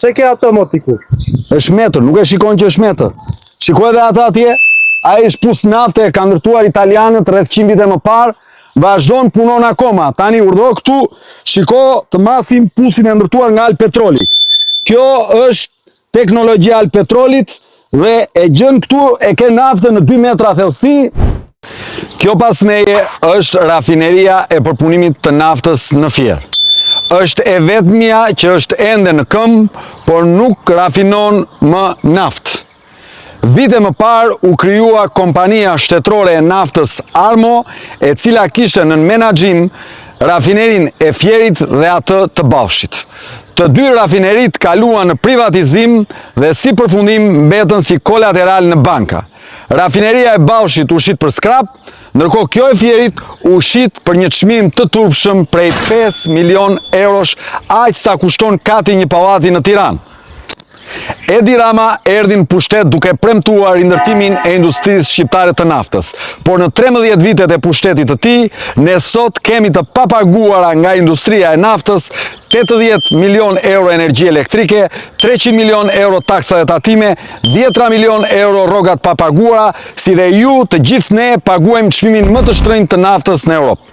Ç'e ke atë mo ti ku? Është metër, nuk e shikon që është metër. Shiko edhe atë atje, ai është pus nafte, e kanë ndërtuar italianët rreth 100 vite më parë, vazhdon punon akoma. Tani urdhëro këtu, shiko të masim pusin e ndërtuar nga Albpetroli. Kjo është teknologjia e Albpetrolit dhe e gjen këtu e ke naftën në 2 metra thellësi. Kjo pas meje është rafineria e përpunimit të naftës në Fier. Është e vetmja që është ende në këmbë, por nuk rafinon më naftë. Vite më parë u krijua kompania shtetërore e naftës Armo, e cila kishte nën menaxhim rafinerinë e Fierit dhe atë të Ballshit. Të dy rafineritë kaluan në privatizim dhe si përfundim mbetën si kolateral në banka. Rafineria e Ballshit u shit për skrap, ndërkohë kjo e Fierit u shit për një çmim të turpshëm prej 5 milion eurosh, aq sa kushton kati i një pallati në Tiranë. Edi Rama erdhi në pushtet duke premtuar rindërtimin e industrisë shqiptare të naftës, por në 13 vitet e pushtetit të tij, ne sot kemi të papaguara nga industria e naftës 80 milion euro energji elektrike, 300 milion euro taksa dhe tatime, dhjetra milion euro rroga të papaguara, si dhe ju të gjithë ne paguajmë çmimin më të shtrenjtë të naftës në Europë.